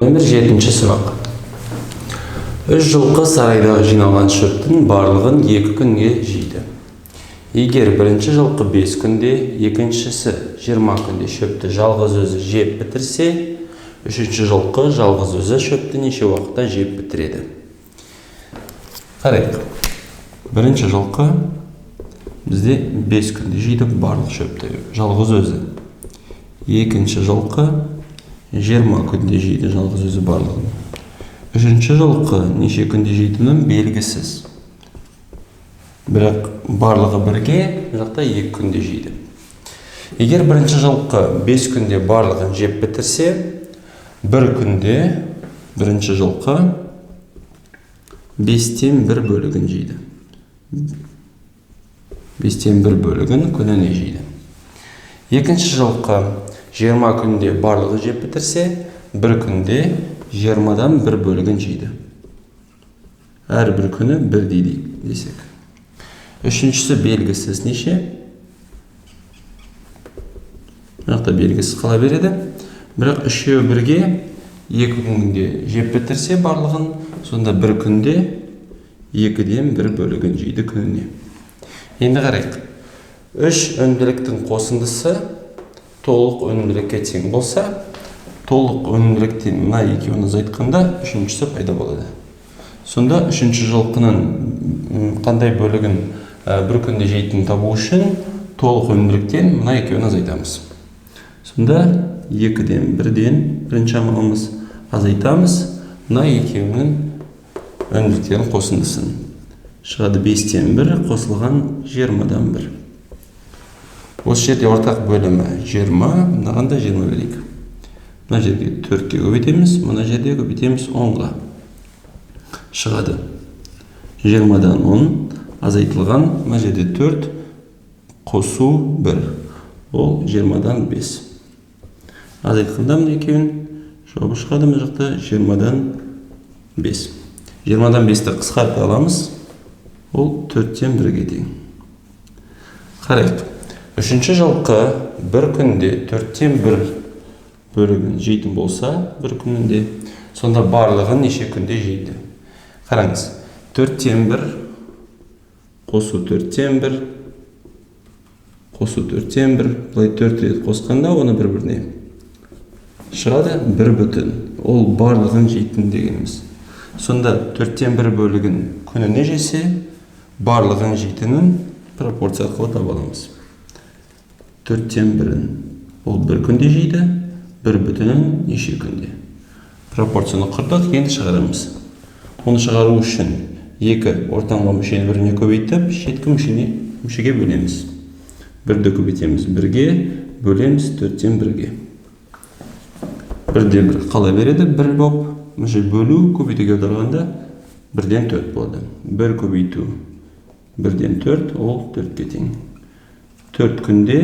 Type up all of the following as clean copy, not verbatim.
Нөмір 7-ші сұрақ. Үш жылқы сарайдағы жиналған шөптің барлығын 2 күнге жейді. Егер бірінші жылқы 5 күнде, екіншісі 20 күнде шөпті жалғыз өзі жеп бітірсе, үшінші жылқы жалғыз өзі шөпті неше уақытта жеп бітіреді? Қарайық. Бірінші жылқы бізде 5 күнде жейді барлық шөпті жалғыз өзі. Екінші жылқы 20 күнде жейді жалғыз өзі барлығын. Үшінші жылқы неше күнде жейтіні белгісіз. Бірақ барлығы бірге мына жақта 2 күнде жейді. Егер бірінші жылқы 5 күнде барлығын жеп бітірсе, бір күнде бірінші жылқы 5-тен 1 бөлігін жейді. 5-тен 1 бөлігін күніне жейді. Екінші жылқы 20 күнде барлығы жеп бітірсе, бір күнде 20-дан 1 бөлігін жейді. Әрбір күні бірдей десек. Үшіншісі белгісіз неше? Мына жақта белгісіз қала береді. Бірақ үшеуі бірге 2 күнде жеп бітірсе барлығын, сонда бір күнде 2-ден 1 бөлігін жейді күніне. Енді қарайық. Үш өнімділіктің қосындысы толық өнімділікке тең болса, толық өнімділіктен мына екеуін азайтқанда үшіншісі пайда болады. Сонда үшінші жылқының қандай бөлігін бір күнде жейтінін табу үшін толық өнімділіктен мына екеуін азайтамыз. Сонда 2-ден 1-ден бірінші амалымыз азайтамыз мына екеуінің өнімділіктерінің қосындысын. Шығады 5-тен 1 қосылған 20-дан 1. Осы жерде ортақ бөлімі 20, мынаған да 20 берейік. Мына жерге 4-ке көбейтеміз, мына жерде көбейтеміз 10-ға. Шығады 20-дан 10 азайтылған, мына жерде 4 қосу 1, ол 20-дан 5. Азайтқанда мына екеуін жауабы шығады мына жақта 20-дан 5. 20-дан 5-ті қысқарта аламыз, ол 4-тен 1-ге тең. Қарайық. Үшінші жылқы бір күнде 4-тен 1 бөлігін жейтін болса, бір күнінде, сонда барлығын неше күнде жейді? Қараңыз, 4-тен 1 қосу 4-тен 1 қосу 4-тен 1, былай 4 рет қосқанда оны бір-біріне шығады 1 бүтін. Ол барлығын жейтін дегеніміз. Сонда 4-тен 1 бөлігін күніне жесе, барлығын жейтінін пропорция арқылы таба аламыз. 4-тен 1-ін ол бір күнде жейді, 1 бүтінін неше күнде. Пропорцияны құрдық, енді шығарамыз. Оны шығару үшін 2 ортаңғы мүшені біріне көбейтіп, шеткі мүшеге бөлеміз. 1-ді көбейтеміз 1-ге, бөлеміз 4-тен 1-ге. 1-де 1 қала береді, 1 боп, мүше бөлу көбейтуге аударғанда 1-ден 4 болады. 1 көбейту 1-ден 4, ол 4-ке тең. 4 күнде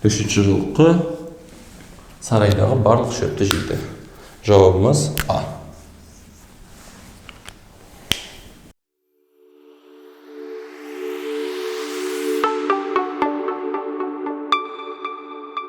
үшінші жылқы сарайдағы барлық шөпті жейді. Жауабымыз А.